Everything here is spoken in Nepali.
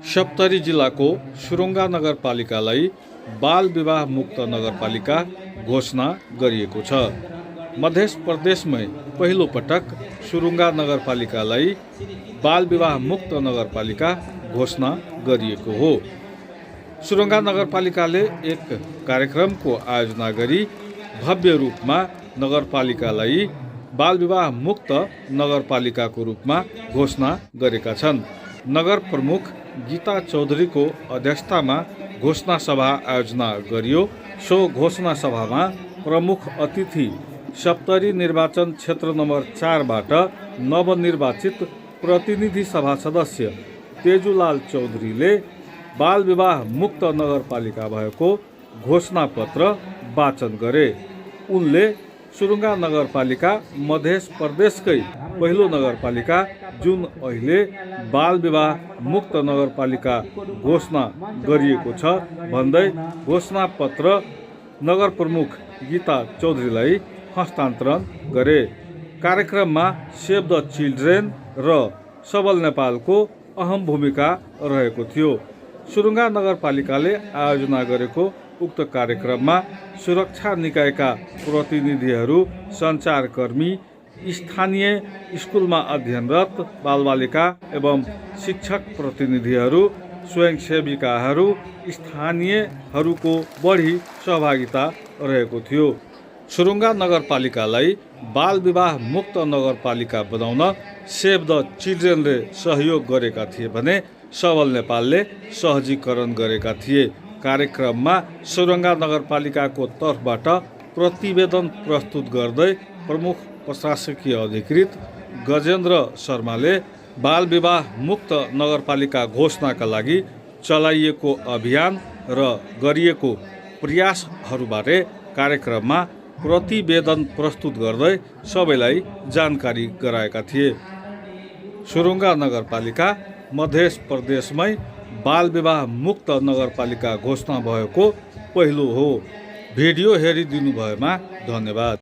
सप्तरी जिल्लाको सुरुङ्गा नगरपालिकालाई बाल विवाह मुक्त नगरपालिका घोषणा गरिएको छ। मध्य प्रदेशमै पहिलो पटक सुरुङ्गा नगरपालिकालाई बाल विवाह मुक्त नगरपालिका घोषणा गरिएको हो। सुरुङ्गा नगरपालिकाले एक कार्यक्रमको आयोजना गरी भव्य रूपमा नगरपालिकालाई बाल विवाह मुक्त नगरपालिकाको रूपमा घोषणा गरेका छन्। नगर प्रमुख गीता चौधरीको अध्यक्षतामा घोषणा सभा आयोजना गरियो। सो घोषणा सभामा प्रमुख अतिथि सप्तरी निर्वाचन क्षेत्र नम्बर 4बाट नवनिर्वाचित प्रतिनिधि सभा सदस्य तेजुलाल चौधरीले बाल विवाह मुक्त नगरपालिका भएको घोषणा पत्र वाचन गरे। उनले सुरुङ्गा नगरपालिका मध्य प्रदेशकै पहिलो नगरपालिका जुन अहिले बाल विवाह मुक्त नगरपालिका घोषणा गरिएको छ भन्दै घोषणा पत्र नगर प्रमुख गीता चौधरीलाई हस्तान्तरण गरे। कार्यक्रममा सेभ द चिल्ड्रेन र सबल नेपालको अहम भूमिका रहेको थियो। सुरुङ्गा नगरपालिकाले आयोजना गरेको उक्त कार्यक्रममा सुरक्षा निकायका प्रतिनिधिहरू, सञ्चारकर्मी, स्थानीय स्कुलमा अध्ययनरत बालबालिका एवं शिक्षक प्रतिनिधिहरू, स्वयंसेविकाहरू, स्थानीयहरूको बढी सहभागिता रहेको थियो। सुरुङ्गा नगरपालिकालाई बाल विवाह मुक्त नगरपालिका बनाउन सेभ द चिल्ड्रेनले सहयोग गरेका थिए भने सबल नेपालले सहजीकरण गरेका थिए। कार्यक्रममा सुरुङ्गा नगरपालिकाको तर्फबाट प्रतिवेदन प्रस्तुत गर्दै प्रमुख प्रशासकीय अधिकृत गजेन्द्र शर्माले बाल विवाह मुक्त नगरपालिका घोषणाका लागि चलाइएको अभियान र गरिएको प्रयासहरूबारे कार्यक्रममा प्रतिवेदन प्रस्तुत गर्दै सबैलाई जानकारी गराएका थिए। सुरुङ्गा नगरपालिका मध्य प्रदेशमै बाल विवाह मुक्त नगरपालिका घोषणा भएको पहिलो हो। भिडियो हेरिदिनु भएमा धन्यवाद।